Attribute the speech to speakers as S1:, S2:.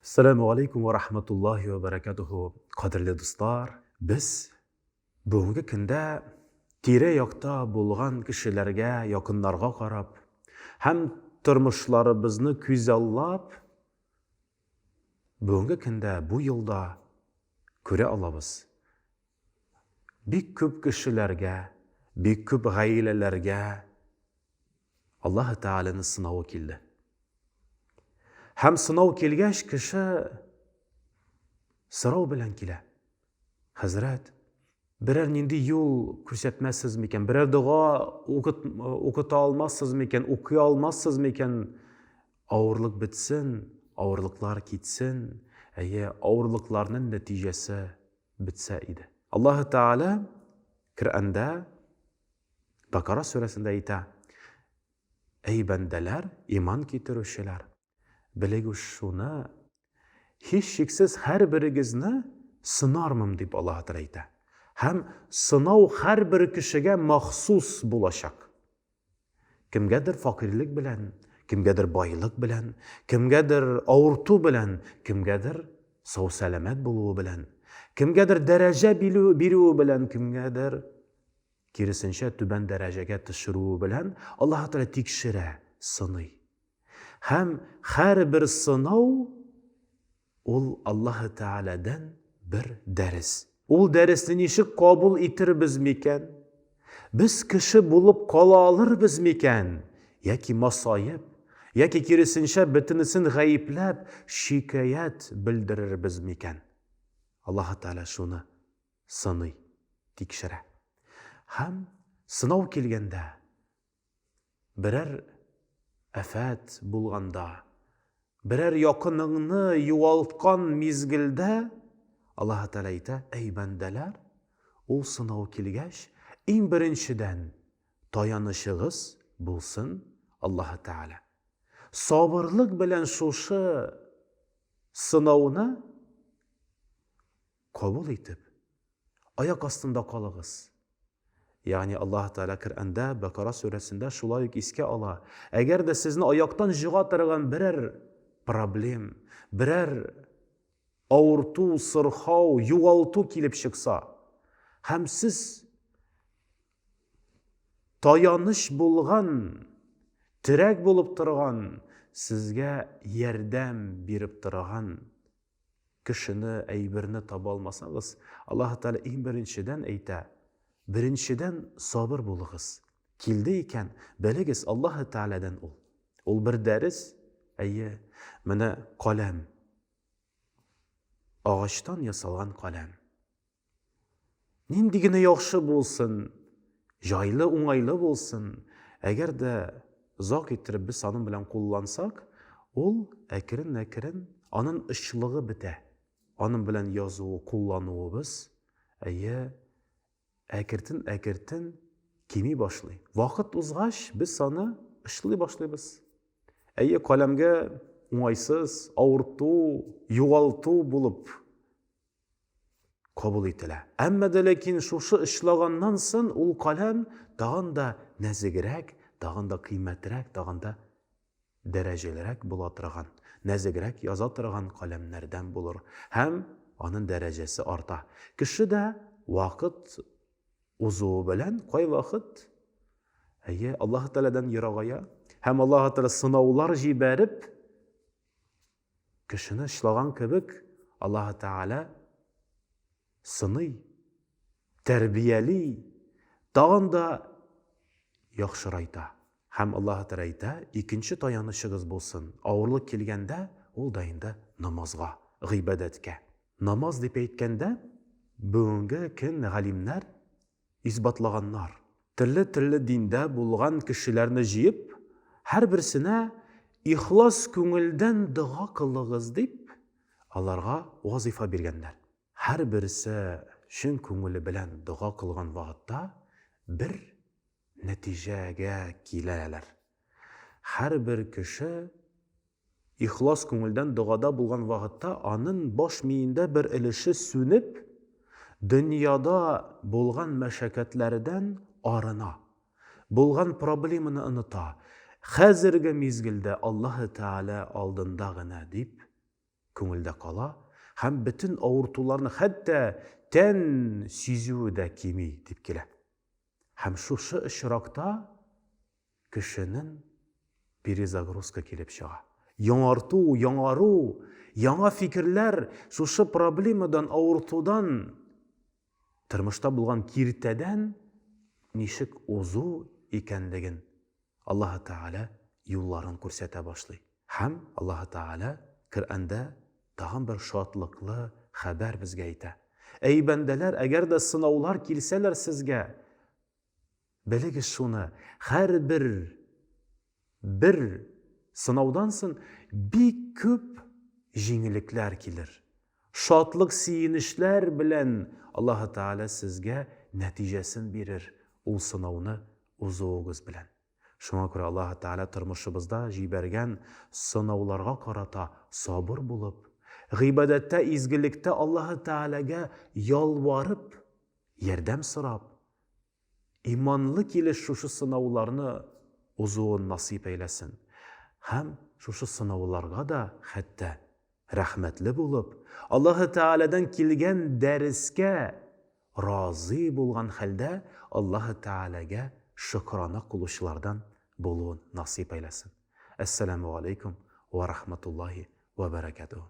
S1: Ассаламу алейкум ва рахматуллахи ва баракатуху. Кадерле дуслар, без бүгенге көндә тирә-якта булган кешеләргә, якыннарга карап һәм тормышларыбызны күзаллап, бүгенге көндә бу елда күрә алабыз. Бик күп кешеләргә, бик күп гаиләләргә Аллаһы Тәгаләнең сынавы килде. Һәм сынау килгәч, кеше сорау белән килә. Хәзрәт, берәр нинди юл күрсәтмәссез микән? Берәр дога укыт, укыта алмассыз микән? Укый алмассыз микән? Авырлык бетсен, авырлыклар китсен. Әйе, авырлыкларның нәтиҗәсе бетсә иде. Аллаһы Тәгалә Коръәндә Бакара сүрәсендә әйтә, Әй бәндәләр, иман китерүчеләр, белегез шуны, һичшиксез һәрберегезне сынармын, дип Аллаһ Тәгалә әйтә. Һәм сынау һәрбер кешегә махсус булачак. Кемгәдер факирлек белән, кемгәдер байлык белән, кемгәдер авырту белән, кемгәдер сау-сәламәт булуы белән, кемгәдер дәрәҗә бирүе белән, кемгәдер киресенчә түбән дәрәҗәгә төшерүе белән Аллаһ Тәгалә тикшерә, сыный. Һәм һәрбер сынау ул Аллаһ Тәгаләдән бер дәрес. Ул дәресне ничек кабул итербез микән? Без кеше булып кала алырбыз микән? Яки масаеп, яки киресенчә бөтенесен гаепләп, шикаять белдерербез микән? Аллаһ Тәгалә шуны сыный, тикшерә. Һәм сынау килгәндә, берәр афәт булганда, берәр якыныңны югалткан мизгелдә Аллаһ Тәгалә әйтә, әй бәндәләр, ул сынау килгәч, иң беренчедән таянычыгыз булсын Аллаһ Тәгалә. Сабырлык белән шушы сынауны Кабул итеп, аяк астында калыгыз. Ягъни Аллаһ Тәгалә Коръәндә, Бәкара сүрәсендә шулай ук искә ала. Әгәр дә сезне аяктан җыга торган берәр проблем, берәр авырту, сырхау, югалту килеп чыкса, һәм сез таяныч булган, терәк булып торган, сезгә ярдәм биреп торган кешене, әйберне таба алмасагыз, Аллаһ Тәгалә иң беренчедән әйтә, беренчедән сабыр булыгыз. Килде икән, белегез, Аллаһ Тәгаләдән ул. Ул бер дәрес, әйе, менә каләм. Агачтан ясалган каләм. Нинди генә яхшы булсын, җайлы, уңайлы булсын, әгәр дә озак иттереп без аның белән куллансак, ул әкрен-әкрен аның очлыгы бетә. Аның белән язуы, куллануыбыз, әйе, әкертен-әкертен кими башлый. Вакыт узгач, без аны очлый башлыйбыз. Әйе, каләмгә уңайсыз, авырту, югалту булып кабул ителә. Әмма дә ләкин шушы очлаганнан сон ул каләм тагын да нәзегрәк, тагын да кыйммәтрәк, тагын да дәрәҗәлерәк була торган, нәзегрәк яза торган каләмнәрдән булыр һәм анын дәрәҗәсе арта. Кеше дә вакыт узуы белән кайвакыт әйе, Аллаһы Тәгаләдән ерагая һәм Аллаһы Тәгалә сынаулар җибәреп, Кешене очлаган кебек Аллаһы Тәгалә сыный, тәрбияли, тагын да яхшырайта. Һәм Аллаһы Тәгалә әйтә, икенче таянычыгыз булсын, авырлык килгәндә, ул да инде намазга, гыйбадәткә. Намаз дип әйткәндә, бүгенге көн галимнәр исбатлаганнар. Төрле-төрле диндә булган кешеләрне җыеп, һәрберсенә ихлас күңелдән дога кылыгыз дип, аларга вазыйфа биргәннәр. Һәрберсе чын күңеле белән дога кылган вакытта бер нәтиҗәгә киләләр. Һәрбер кеше Ихлас күңелдән догада булган вакытта анын баш миендә бер өлеше сүнеп, дөньяда булган мәшәкатьләрдән арына, булган проблеманы оныта, хәзерге мизгелдә Аллаһы Тәгалә алдында гына дип. күңелдә кала һәм бөтен авыртуларны, хәтта тән сизүе дә кими дип килә. Һәм шушы очракта кешенең перезагрузка килеп чыга. Яңарту, яңару, яңа фикерләр шушы проблемадан, авыртудан, тормышта булган киртәдән ничек узу икәнлеген Аллаһы Тәгалә юлларын күрсәтә башлый. Һәм Аллаһы Тәгалә Коръәндә тагын бер шатлыклы хәбәр безгә әйтә. Әй бәндәләр, әгәр дә сынаулар килсәләр сезгә, белегез шуны, һәрбер бер сынаудан соң бик күп җиңеллекләр килер. Шатлык-сөенечләр белән Аллаһы Тәгалә сезгә нәтиҗәсен бирер ул сынауны узуыгыз белән. Шуңа күрә Аллаһы Тәгалә тормышыбызда җибәргән сынауларга карата сабыр булып, гыйбадәттә, изгелектә Аллаһы Тәгаләгә ялварып, ярдәм сорап, иманлы килеш шушы сынауларны узуын насыйп әйләсен. Һәм шушы сынауларга да хәтта рәхмәтле булып, Аллаһы Тәгаләдән килгән дәрескә разый булган хәлдә Аллаһы Тәгаләгә шөкрана кылучылардан булуын насыйп әйләсен. Әссәламү галәйкүм вә рахматуллаһи вә бәрәкәтүһү.